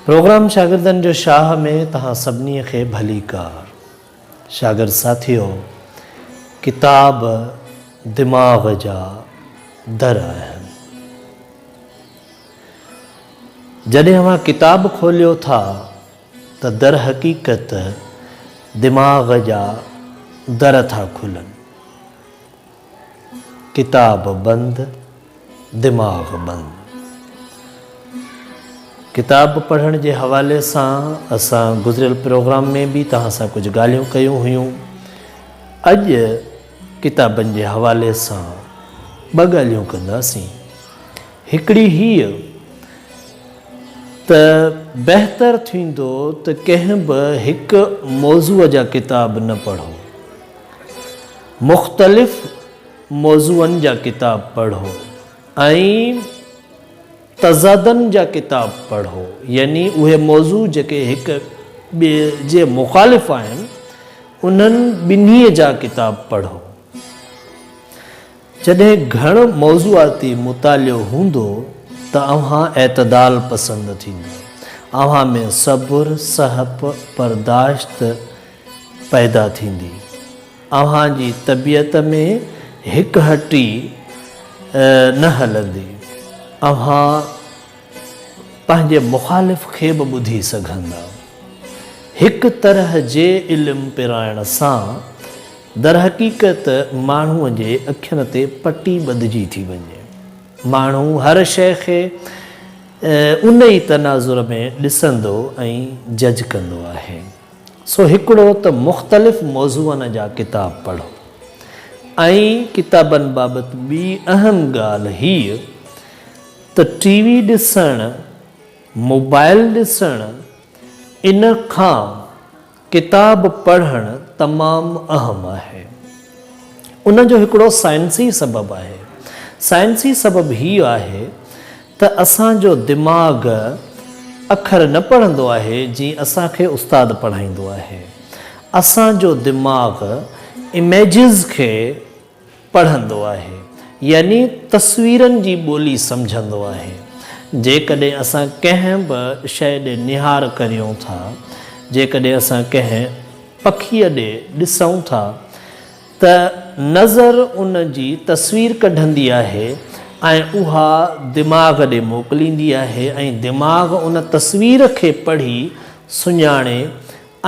Programme شاگردن جو شاهه ۾ توهان سڀني کي ڀليڪار. شاگرد ساٿيو، ڪتاب دماغ جا در آهن. جڏهن اوهان ڪتاب کوليو ٿا ته درحقيقت دماغ جا در ٿا کلن. ڪتاب بند، دماغ بند. ڪتاب پڙهڻ جي حوالي سان اسان گذريل پروگرام ۾ به توهان سان ڪجهه ڳالهيون ڪيون هيون. اڄ ڪتابن جي حوالي سان ٻه ڳالهيون ڪنداسين. هڪڙي هيء ته بهتر ٿيندو ته ڪنهن به هڪ موضوع جا ڪتاب نه پڙهو. مختلف موضوعن جا ڪتاب پڙهو ۽ تضادن جا ڪتاب پڙهو يعني اهي موضوع جيڪي هڪ ٻئي جي مخالف آهن انهن ٻنهي جا ڪتاب پڙهو. جڏهن گهڻ موضوعاتي مطالعو هوندو ته اوهان اعتدال پسند ٿيندو. اوهان ۾ صبر، سهپ، برداشت پيدا ٿيندي. اوهان جي طبيعت ۾ هڪ هٽي نه هلندي. اوهان پنهنجي مخالف کي به ٻڌي سگهندا. هڪ طرح جي علم پرائڻ سان درحقيقت ماڻهوء جي اکين تي پٽي ٻڌجي ٿي وڃي. ماڻهو هر شيء کي ان ئي تناظر ۾ ڏسندو ۽ جج ڪندو آهي. سو هڪڙو ته مختلف موضوعن جا ڪتاب پڙهو ۽ ڪتابن بابت ٻي اهم ڳالهه هيء ته ٽي وي ڏسڻ، موبائل ڏسڻ ان کان ڪتاب پڙهڻ تمام اهم آهي. ان جو هڪڙو سائنسي سبب آهي. سائنسي سبب هي آهي ته اسان جو دماغ اکر نه پڙهندو آهي جيئن اسان کي استاد پڙهائيندو آهي. اسان جو دماغ اميجز کي پڙهندو آهي يعني تصويرن جي ٻولي سمجهندو آهي. جيڪڏهن اسان ڪنهن به شيء ڏي نهار ڪريون ٿا، جيڪڏهن اسان ڪنهن پکيء ڏي ڏسون ٿا ته نظر ان جي تصوير ڪڍندي آهي ۽ اها دماغ ڏي موڪليندي آهي ۽ دماغ ان تصوير کي پڙهي سڃاڻي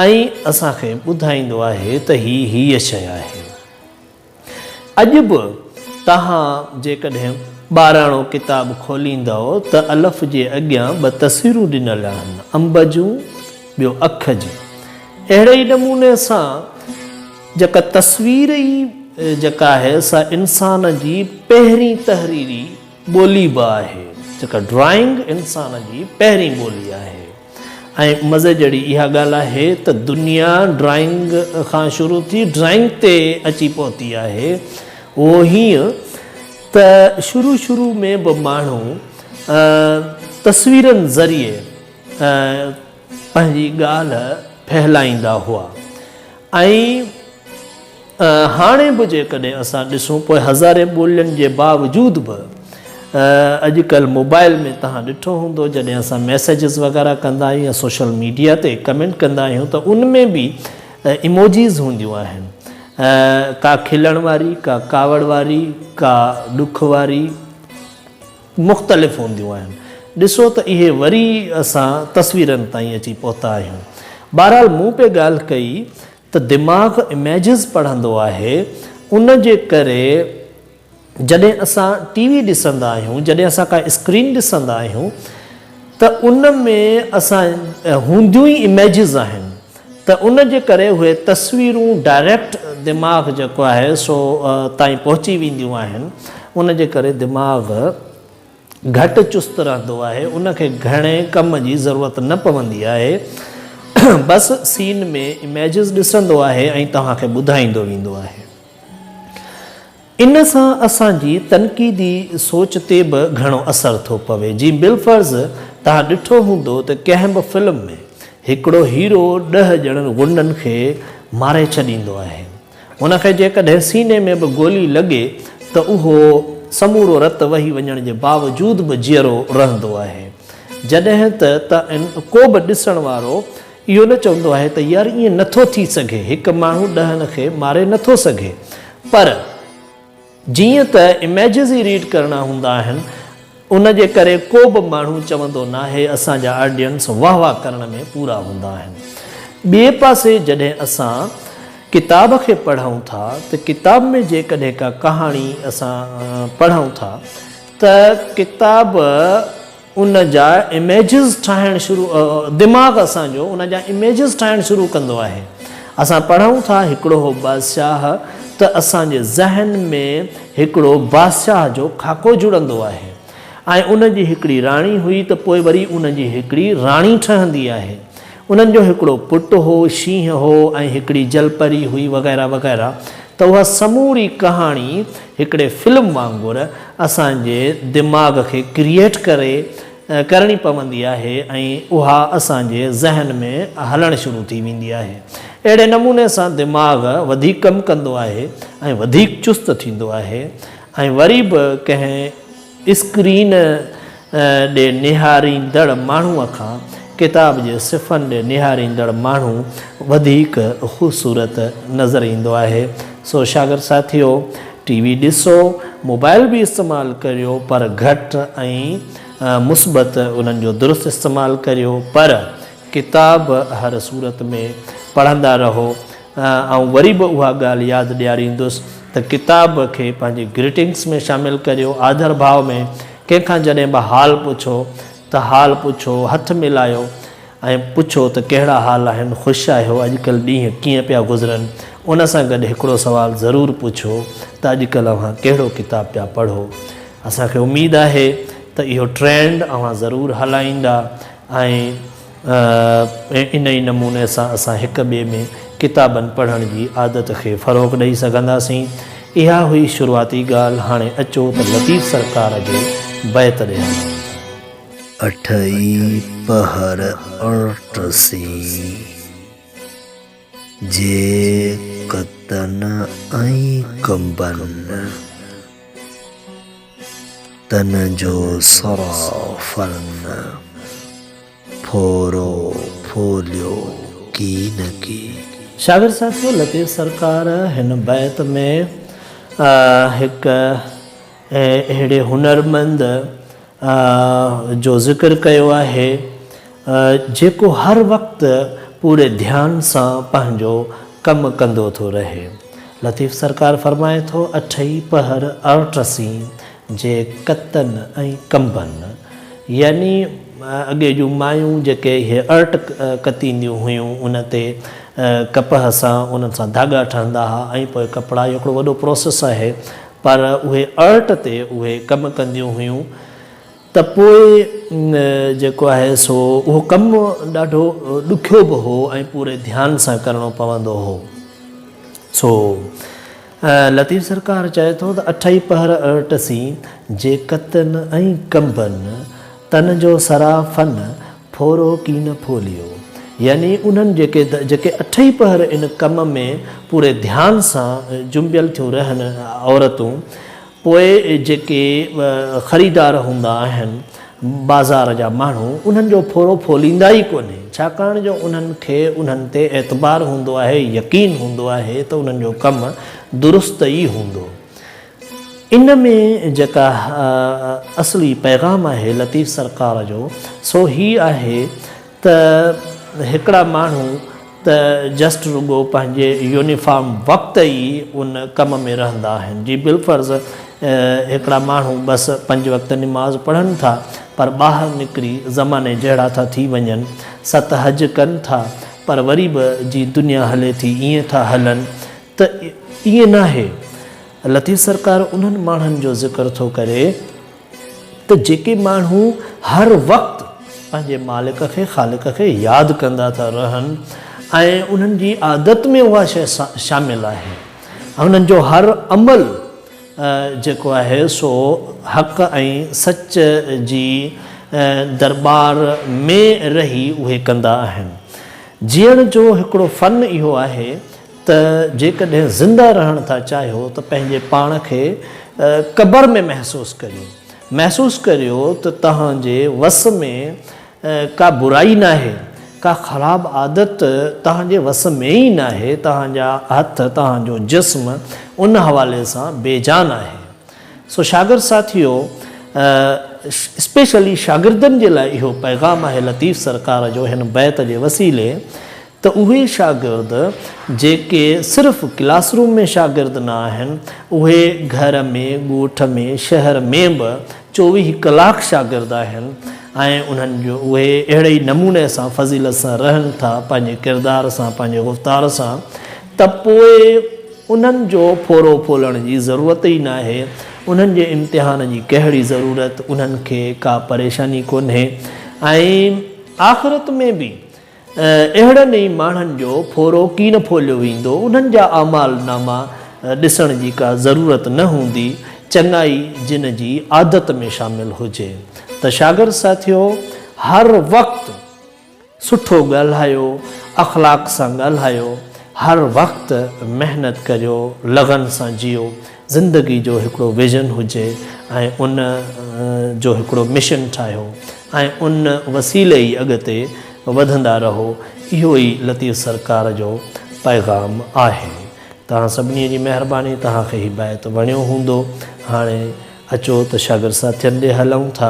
۽ اسان کي ٻڌائيندو آهي ته هي هيء شيء آهي. اڄ به توهان جيڪڏهن ٻاراڻو ڪتاب کوليندؤ ته الف جي اڳيان ٻه تصويرون ڏنل آهن، انب جون ٻيو اک جي. اهڙي ئي نموني سان جيڪا تصوير ئي جيڪا آهي سا انسان جي پهرين تحريري ٻولي به آهي، جيڪا ڊرائنگ انسان جي پهرين ٻولي آهي. ۽ مزي جهڙي اها ڳالهه آهي ته دنيا ڊرائنگ کان شروع ٿي ڊرائنگ تي اچي پهتي آهي. اهو هيئن ته شروع شروع ۾ به ماڻهو تصويرن ذريعي پنهنجي ڳالهه ڦهلائيندا هئا ۽ هاڻي به جيڪڏهن اسان ڏسون پوء هزارين ٻولين جي باوجود به اڄڪلهه موبائل ۾ توهان ڏٺو هوندو جڏهن اسان ميسيجز وغيره ڪندا آهيون يا سوشل ميڊيا تي ڪمينٽ ڪندا آهيون ته ان ۾ به ايموجيز هونديون آهن ڪا کلڻ واري ڪا ڪاوڙ واري ڪا ڏک واري مختلف هونديون آهن ڏسو ته اهي وري اسان تصويرن تائين اچي پهتا آهيون بهرحال مون پئي ڳالهه ڪئي ته دماغ اميجز پڙهندو آهي ان جي ڪري جڏهن اسان ٽي وي ڏسندا آهيون جڏهن اسان ڪا اسڪرين ڏسندا آهيون ته ان ۾ اسان هونديون ئي اميجز آهن ته ان جي ڪري اهي تصويرون ڊائريڪٽ دماغ جيڪو آهي سو تائين پهچي وينديون آهن ان جي ڪري دماغ گهٽ چست رهندو آهي، ان کي گهڻي ڪم جي ضرورت نه پوندي آهي، بس سين ۾ اميجز ڏسندو آهي ۽ توهان کي ٻڌائيندو ويندو آهي. ان سان اسان جي تنقيدي سوچ تي به گهڻو اثر ٿو پوي. جيئن بالفرض توهان ڏٺو هوندو ته ڪنهن به فلم ۾ هڪڙو هيرو ڏهه ڄڻن غنڊن کي ماري ڇڏيندو آهي. هن کي جيڪڏهن سيني ۾ به گولي لڳي ته اهو سمورو رت وهي وڃڻ جي باوجود به جيئرو رهندو آهي. جڏهن ته ته ڪو به ڏسڻ وارو اهو نه چوندو آهي ته يار ائين نٿو ٿي سگهي، هڪ ماڻهو ڏهن کي ماري نٿو سگهي. پر جيئن ته اميجز ئي ريڊ ڪرڻا هوندا آهن، ان جي ڪري ڪو به ماڻهو چوندو ناهي، اسان جا آڊينس واهه واهه ڪرڻ ۾ پورا هوندا آهن. ٻئي پاسي جڏهن اسان ڪتاب کي پڙهون ٿا ته ڪتاب ۾ جيڪڏهن ڪا ڪهاڻي اسان پڙهون ٿا ته ڪتاب ان جا اميجز ٺاهڻ شروع دماغ اسان جو ان جا اميجز ٺاهڻ شروع ڪندو آهي. اسان پڙهون ٿا هڪڙو هو بادشاهه ته اسان جي ذهن ۾ هڪڙو بادشاهه جو خاڪو جڙندو آهي ۽ ان جي هڪڙي راڻي هئي ته پوء وري ان جي هڪڙي راڻي ٺهندي آهي. انهن جو هڪڙو پٽ هو، شينهن هو ۽ هڪڙي جلپري هئي وغيره وغيره ته اها سموري ڪهاڻي هڪڙي فلم وانگر اسان جي دماغ کي ڪريئيٽ ڪري ڪرڻي پوندي آهي ۽ اها اسان جي ذهن ۾ هلڻ شروع ٿي ويندي آهي. اهڙي نموني سان دماغ وڌيڪ ڪم ڪندو آهي ۽ وڌيڪ چست ٿيندو آهي ۽ وري به ڪنهن اسڪرين ڏي نهاريندڙ ماڻهوء کان ڪتاب جي صفحن ڏي نهاريندڙ ماڻهو وڌيڪ خوبصورت نظر ايندو آهي. سو شاگرد ساٿيو! ٽي وي ڏسو، موبائل به استعمال ڪريو پر گهٽ ۽ مثبت انهن جو درست استعمال ڪريو پر ڪتاب هر صورت ۾ پڙهندا رهو. آئون وري به اها ڳالهه ياد ڏياريندس ته ڪتاب کي پنهنجي گريٽنگس ۾ شامل ڪريو، آڌر ڀاء ۾ ڪنهن کان جڏهن به حال پڇو ته حال پڇو، هٿ ملايو ۽ پڇو ته ڪهڙا حال آهن، خوش آهيو، اڄڪلهه ڏينهن ڪيئن پيا گذرن، ان سان گڏ هڪڙو سوال ضرور پڇو ته اڄڪلهه اوهان ڪهڙو ڪتاب پيا پڙهو. اسان کي اميد آهي ته اهو ٽرينڊ اوهان ضرور هلائيندا ۽ ان ئي نموني سان اسان هڪ ٻئي ۾ ڪتابن پڙهڻ جي عادت کي فروغ ڏئي سگهنداسين. اها هئي شروعاتي ڳالهه، هاڻي اچو ته لطيف سرڪار جي بيت ڏي هلون ٿا. اٺئي پهر ارٽ سين، جي ڪتن ۽ ڪنبن. تن جو صرافن، ڦورو ڦوليو ڪين ڪي. شاگرد ساٿيو لطيف سرڪار هن بيت ۾ هڪ اهڙي هنرمند جو ذڪر ڪيو آهي جيڪو هر وقت پوري ڌيان سان پنهنجو ڪم ڪندو ٿو رهي. لطيف سرڪار فرمائي ٿو، اٺئي پهر ارٽ سين، جي ڪتن ۽ ڪنبن، يعني اڳي جون مايون جيڪي اهي ارٽ ڪتينديون هيون، ان تي ڪپهه سان انهن سان ڌاڳا ٺهندا ها ۽ پوء ڪپڙا، اهو هڪڙو وڏو پروسيس آهي، پر اهي ارٽ تي اهي ڪم ڪنديون هيون ته پوء جيڪو آهي سو اهو ڪم ڏاڍو ڏکيو به هو ۽ پوري ڌيان سان ڪرڻو پوندو هو. سو لطيف سرڪار چئي ٿو ته اٺئي پهر ارٽ سين، جي ڪتن ۽ ڪنبن، تن جو صرافن، ڦورو ڪين ڦوليو. يعني انهن جيڪي جيڪي اٺئي پهر ان ڪم ۾ پوري ڌيان سان جنبيل ٿيون رهن عورتون، پوء جيڪي خريدار هوندا آهن، بازار جا ماڻهو، انهن جو ڦورو ڦوليندا ئي ڪونهي، ڇاڪاڻ جو انهن کي انهن تي اعتبار هوندو آهي، يقين هوندو آهي ته انهن جو ڪم درست ئي هوندو. ان ۾ جيڪا اصلي پيغام آهي لطيف سرڪار جو، سو هي آهي ته هڪڙا ماڻهو ته جسٽ رڳو پنهنجي يونيفارم وقت ئي ان ڪم ۾ رهندا آهن جي بالفرض هڪڙا ماڻهو بس پنج وقت نماز پڙهن ٿا پر ٻاهر نڪري زماني جهڙا ٿا ٿي وڃن ست حج ڪن ٿا پر وري به جي دنيا هلي ٿي ائين ٿا هلن ته ائين ناهي لطيف سرڪار انهن ماڻهن جو ذڪر ٿو ڪري ته جيڪي ماڻهو هر وقت پنهنجي مالڪ کي، خالق کي ياد ڪندا ٿا رهن ۽ انهن جي عادت ۾ اها شيء شامل آهي ۽ انهن جو هر عمل جيڪو آهي سو حق ۽ سچ جي درٻار ۾ رهي اهي ڪندا آهن. جيئڻ جو هڪڙو فن اهو آهي ته جيڪڏهن زنده رهڻ ٿا چاهيو ته پنهنجي پاڻ کي قبر ۾ محسوس ڪريو. محسوس ڪريو ته توهان جي وس ۾ ڪا برائي ناهي، ڪا خراب عادت توهان جي وس ۾ ئي ناهي، توهان جا هٿ، توهان جو جسم ان حوالي سان بي جان آهي. سو شاگرد ساٿيو، اسپيشلي شاگردن جي لاء اهو پيغام آهي لطيف سرڪار جو هن بيت جي وسيلي ته اهي شاگرد جيڪي صرف ڪلاس روم ۾ شاگرد نه آهن، اهي گهر ۾، ڳوٺ ۾، شهر ۾ به 24 ڪلاڪ شاگرد آهن ۽ انهن جو اهي اهڙي ئي نموني سان فضيلت سان رهن ٿا پنهنجي ڪردار سان پنهنجي گفتار سان ته پوء انهن جو ڦورو ڦولڻ جي ضرورت ئي ناهي، انهن جي امتحان جي ڪهڙي ضرورت، انهن کي ڪا پريشاني ڪونهي ۽ آخرت ۾ به اهڙن ئي ماڻهن جو ڦورو ڪين ڦوليو ويندو، انهن جا اعمال ناما ڏسڻ جي ڪا ضرورت نه هوندي، چڱائي جن جي عادت ۾ شامل هجي ته شاگرد ساٿيو هر وقت سٺو ڳالهايو، اخلاق سان ڳالهايو، هر وقت محنت ڪريو، لگن سان جيئو، زندگي جو هڪڙو ويزن هجي ۽ ان جو هڪڙو مشن ٺاهيو ۽ ان وسيلي ئي اڳتي وڌندا رهو، اهو ئي لطيف سرڪار جو پيغام آهي. توهان سڀني جي مهرباني، توهان کي هي بيت وڻيو هوندو. هاڻي اچو ته شاگرد ساٿين ڏي هلون ٿا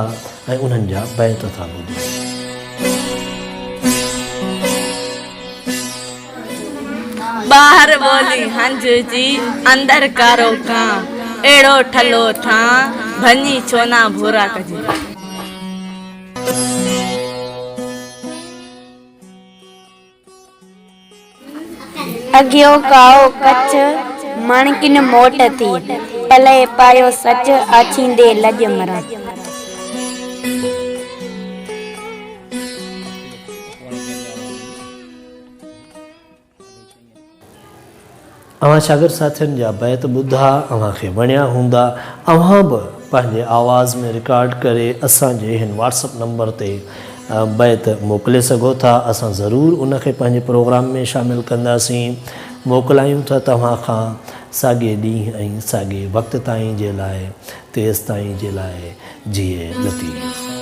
۽ انهن جا بيت ٿا ٻڌون. ٻاهر ٻولي هنج جي، اندر ڪارو ڪانء، اهڙو ٺلهو ٿانء، ڀڃي ڇونا ڀورا ڪجي. اگهيو ڪائو ڪڇ، ماڻڪين موٽ ٿي، پلئه پايو سچ، آڇيندي لڄ مران. اوهان شاگرد ساٿين جا بيت ٻڌا اوهان کي وڻيا هوندا اوهان به پنهنجي آواز ۾ رڪارڊ ڪري اسان جي هن واٽس اپ نمبر تي بيت موڪلي سگهو ٿا اسان ضرور ان کي پنهنجي پروگرام ۾ شامل ڪنداسين موڪلايون ٿا توهان کان ساڳي ڏينهن ۽ ساڳي وقت تائين جي لاء تيستائين جي لاء جيئي لطيف.